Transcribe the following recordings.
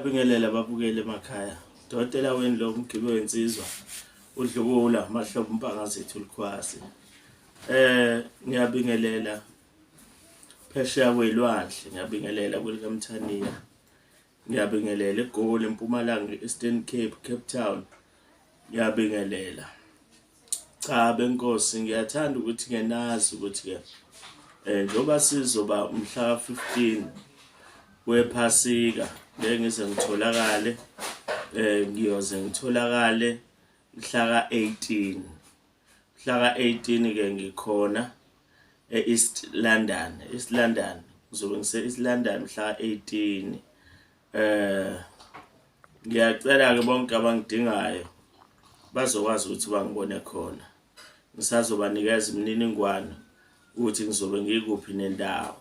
Ngiyabingelela babukeli emakhaya. Dokotela wenu lo mgibe wensizwa uDlubula Mahlobo Mpangazethu Lukhwasi. Ngiyabingelela phesheya kwelwandle, ngiyabingelela kwelikaMthaniya. Ngiyabingelela eGoli, eMpumalanga, Eastern Cape, Cape Town. Ngiyabingelela. Cha benkosi ngiyathanda ukuthi ke nazi ukuthi ke njengoba sizoba umhla ka-15 wephasika ngeke ngize ngitholakale ngiyoze ngitholakale mhla ka-18 mhla ka-18 ke ngikhona e-East London. East London ngizobe ngise-East London mhla ka-18. Ngiyacela ke bonke abangidingayo bazokwazi ukuthi bangibone khona. Ngisazobanikeza imininingwane ukuthi ngizobe ngikuphi nendawo.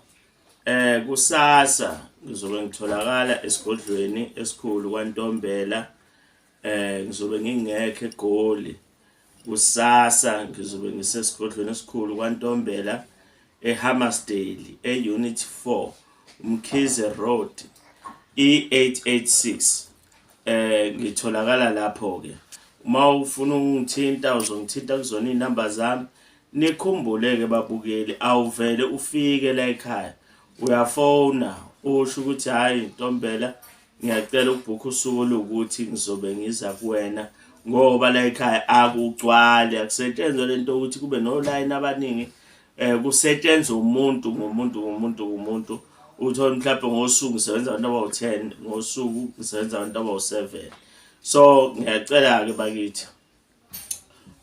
Kusasa ngizobe ngitholakala esigodlweni esikhulu kwaNtombela. Ngizobe ngingekho eGoli. Kusasa ngizobe ngisesigodlweni esikhulu kwaNtombela eHammarsdale e-Unit 4 Mkhize Road E886. Ngitholakala lapho ke. Uma ufuna ukungithinta uzongithinta kuzona izinamba zami. Nikhumbule ke babukeli, awuvele ufike la ekhaya, uyafona usho ukuthi hayi Ntombela ngiyacela ukubhukha usuku oluwukuthi ngizobe ngiza kuwena, ngoba la ekhaya akugcwali, akusetshenzwa lento ukuthi kube nolayini abaningi. Kusetshenzwa umuntu ngomuntu ngomuntu ngomuntu. Uthole mhlawumbe ngosuku ngisebenza abantu abawu-10, ngosuku ngisebenza abantu abawu-7. So ngiyacela-ke bakithi,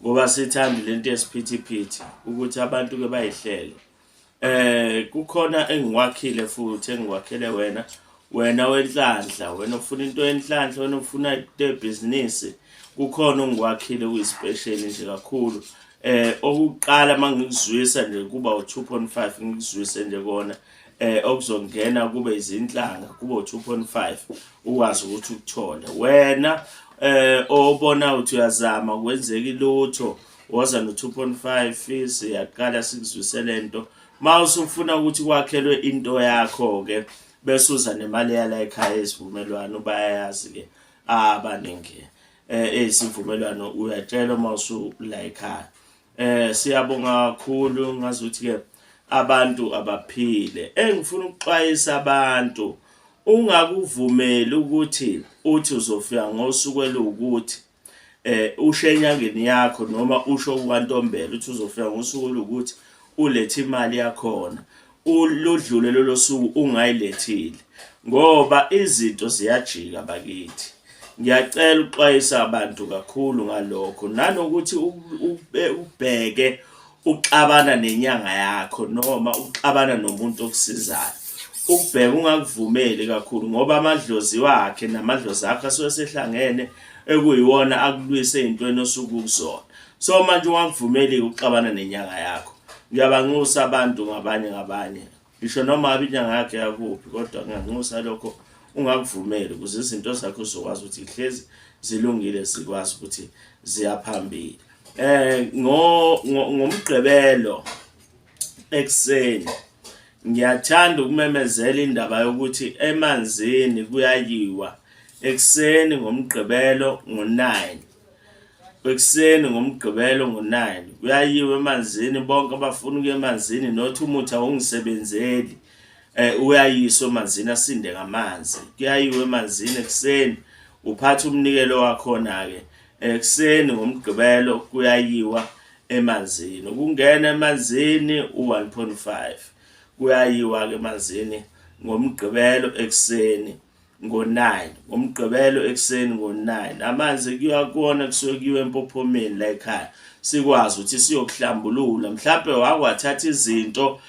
ngoba sithanda lento yesiphithiphithi ukuthi abantu-ke bayihlele. Kukhona engiwakhile futhi engiwakhele wena, wena wenhlanhla, wena ofuna into yenhlanhla, wena ofuna into yebhizinisi, kukhona ongiwakhile okuyispesheli nje kakhulu. Okuqala mangikuzwisa nje kuba u-2.5, ngikuzwise nje kona okuzongena kube izinhlanga kube u-2.5 ukwazi ukuthi ukuthole. Wena obona ukuthi uyazama kwenzeka ilutho, woza no-2.5, siyaqala sikuzwise lento. Uma usufuna ukuthi kwakhelwe into yakho-ke bese uza nemali yala ekhaya esivumelwano, bayayazi-ke abaningi eyisivumelwano, uyatshelwa uma usula ekhaya. Siyabonga kakhulu, ngazuthi-ke abantu abaphile. Engifuna ukuxwayisa abantu, ungakuvumeli ukuthi uthi uzofika ngosuku eluwukuthi usho enyangeni yakho noma usho kukaNtombela uthi uzofika ngosuku oluwukuthi ulethe imali yakhona, uludlule lolo suku ungayilethile, ngoba izinto ziyajika bakithi. Ngiyacela ukuxwayisa abantu kakhulu ngalokho, nanokuthi ubheke uxabana nenyanga yakho noma uxabana nomuntu okusizayo, ukubheka ungakuvumeli kakhulu, ngoba amadlozi wakhe namadlozi akho asuke sehlangene ekuyiwona akulwise ey'ntweni osuke ukuzona. So manje ungakuvumeli ukuxabana nenyanga yakho. Ngiyabanxusa abantu ngabanye ngabanye, ngisho noma ngabe inyanga yakhe yakuphi, kodwa ngiyanxusa lokho ungakuvumeli, ukuze izinto zakho zizokwazi ukuthi hlezi zilungile, zikwazi ukuthi ziyaphambili. Ngomgqibelo ekuseni ngiyathanda ukumemezela indaba yokuthi emanzini kuyayiwa ekuseni ngomgqibelo ngo-9 ekuseni ngomgqibelo ngo-9 kuyayiwa emanzini. Bonke abafuna ukuya emanzini, nothi umuthi awungisebenzeli, uyayiswa emanzini asinde ngamanzi. Kuyayiwa emanzini ekuseni, uphatha umnikelo wakhona-ke ekuseni ngomgqibelo, kuyayiwa emanzini. Ukungena emanzini u-1.5, kuyayiwa-ke emanzini ngomgqibelo ekuseni ngo-9, ngomgqibelo ekuseni ngo-9. Amanzi kuya kuwona kusuke kuyiwe empophomeni la ekhaya, sikwazi ukuthi siyokuhlambulula. Mhlampe wakwathatha izinto,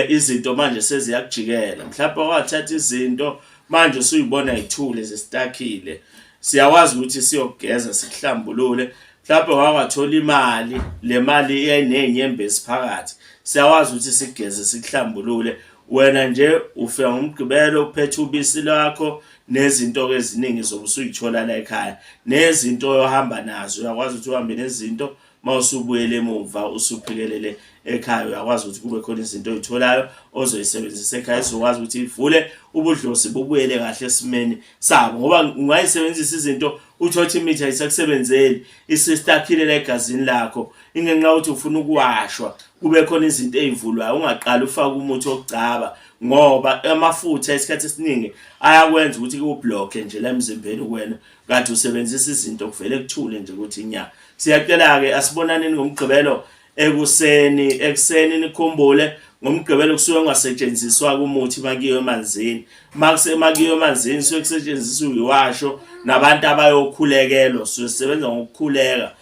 izinto manje seziyakujikela, mhlampe wathatha izinto manje usuyibona ithule zisitakile, siyakwazi ukuthi siyokugeza sikuhlambulule. Mhlampe wakwathola imali, le mali yayinezinyembezi phakathi, siyakwazi ukuthi sigeze sikuhlambulule. Wena nje ufika ngomgqibelo uphethe ubisi lwakho nezinto eziningi zobe usuyithola la ekhaya, nezinto oyohamba nazo, uyakwazi ukuthi uhambe nezinto. Mawusubuyele emumva usuphikelele ekhaya, uyakwazi ukuthi kube khona izinto oyitholayo ozoyisebenzisa ekhaya, izokwazi ukuthi ivule ubudlozi bubuyele kahle esimeni sabo, ngoba ungayisebenzisa izinto uthole ukuthi imithi ayisakusebenzeli, isistakhile la egazini lakho, ingenxa yokuthi ufuna ukuwashwa, kube khona izinto ey'vulwayo. Ungaqali ufake umuthi wokugcaba, ngoba amafutha isikhathi esiningi ayakwenza ukuthi kublokhe nje la emzimbeni kuwena, kade usebenzisa izinto kuvele kuthule nje ukuthi nya. Siyacela-ke, asibonaneni ngoMgqibelo ekuseni ekuseni. Nikhumbule, ngoMgqibelo kusuke kungasetshenziswa kumuthi makuyiwe emanzini. Makuyiwe emanzini suke kusetshenziswa uyiwasho nabantu abayokhulekelwa, suke sisebenza ngokukhuleka.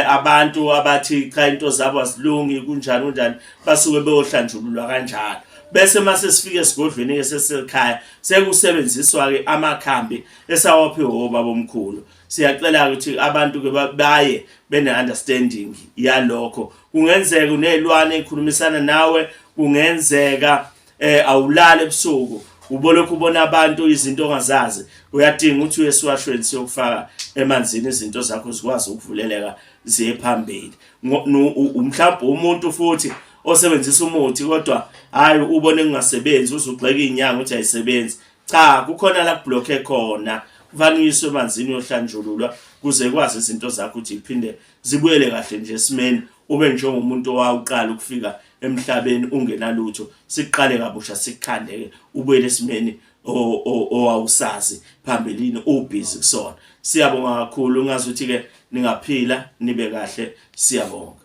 Abantu abathi cha, into zabo azilungi, kunjani kunjani, basuke beyohlanjululwa kanjalo. Bese mase sifike esigodlweni ke sesekhaya, sekusebenziswa ke amakhambi esawaphiwe obaba omkhulu. Siyacela ukuthi abantu ke baye bene understanding yalokho. Kungenzeka unezilwane ekhulumisana nawe, kungenzeka awulala ebusuku ubolokhu ubona abantu, izinto ongazazi. Uyadinga ukuthi uye esiwashweni, siyokufaka emanzini, izinto zakho zikwazi ukuvuleleka ziye phambili. Mhlawumbe umuntu futhi osebenzisa umuthi kodwa hayi, ubone kungasebenzi, uzugxeka inyanga ukuthi ayisebenzi. Cha, kukhona la kublokhe khona, kufanele uyiswe emanzini, uyohlanjululwa kuze kwazi izinto zakho ukuthi iphinde zibuyele kahle nje esimeni, ube njengomuntu owawuqala ukufika emhlabeni ungenalutho. Siqale kabusha, sikukhande-ke, ubuyele esimeni owawusazi phambilini ubhizi kusona. Siyabonga kakhulu, ngazi ukuthi-ke ningaphila nibe kahle. Siyabonga.